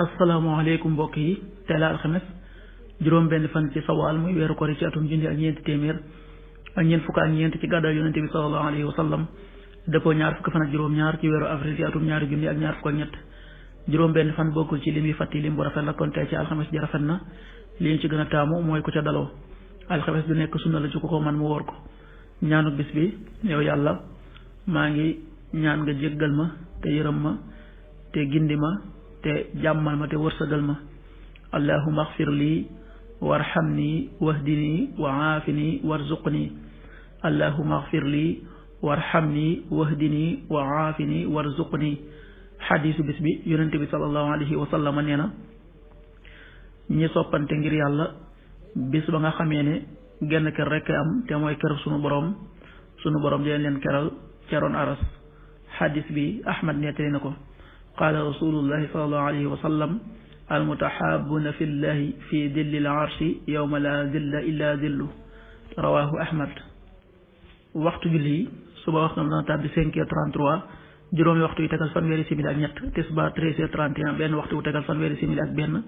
asalaamaaleykum mbokk yi tey la alxames juróom benn fan ci sawaal muy weeru kori ci atum junni ak ñeenti téeméer ak ñeent fukk ak ñeent ci gàddaay yonente bi sallallahu alayhi wa sallam dëppoo ñaar fukki fan ak juróom-ñaar ci weeru avril ci atum ñaari junni ak ñaar fukk ak ñett juróom benn fan bokkul ci lim yi fàtti lim bu rafet la kon tey ci alxames ji rafet na li ñu ci gën a taamu mooy ku ca daloo alxames du nekk sunna la ci ku ko man mu woor ko ñaanu bis bi yow yàlla maa ngi ñaan nga jéggal ma te yërëm ma te gindi ma te jàmmal ma te wërsëgal ma allahumma axfir lii warhamni wahdini wa aafini warzuqni allahumma axfir lii warhamni wahdini wa aafini warzuqni xadiisu bis bi yonente bi sallallahu alayhi wa sallam nee na ñi soppante ngir yàlla bis ba nga xamee ne genn kër rekk am te mooy kër sunu borom dina leen keral ceroon aras xadiis bi ahmad nettali na ko qaala rasulullahi sallallahu alayhi wa sallam almutahaabuna fi llahi fi dilli l arshi yowma la dilla illa dillu rawahu ahmad waxtu julli yi suba waxtu dana tàbbi 5h33 juróomi waxtu yu tegal fanweeri simili ak ñett tisbaar 13h31 benn waxtu yu tegal fanweeri simili ak benn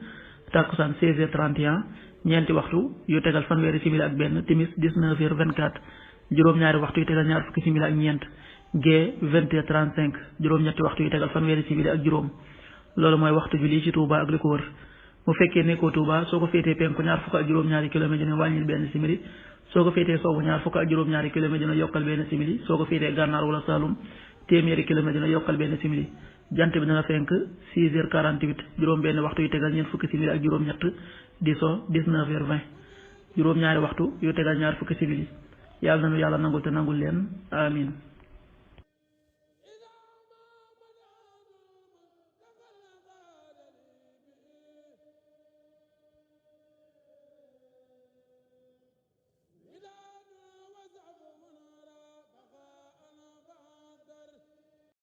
takkusaan 16h31 ñeenti waxtu yu tegal fanweeri simili ak benn timis 19h24 juróom-ñaari waxtu yu tegal ñaar fukki simili ak ñeent gee 20h35 juróom-ñetti waxtu yu tegal fanweeri simili ak juróom loolu mooy waxtu julli ci Touba ak li ko wër bu fekkee nekkoo Touba soo ko féetee penku ñaar fukk ak juróom-ñaari kilomètre dina wàññil benn simili soo ko féetee sowwu ñaar fukk ak juróom-ñaari kilomètre dina yokkal benn simili soo ko féetee gànnaar wala Saloum téeméeri kilomètre dina yokkal benn simili jant bi dina fenk 6h48 juróom benn waxtu yu tegal ñeent fukki simili ak juróom-ñett di so 19h20 juróom-ñaari waxtu yu tegal ñaar fukki simili yàlla nanu yàlla nangul te nangul leen amin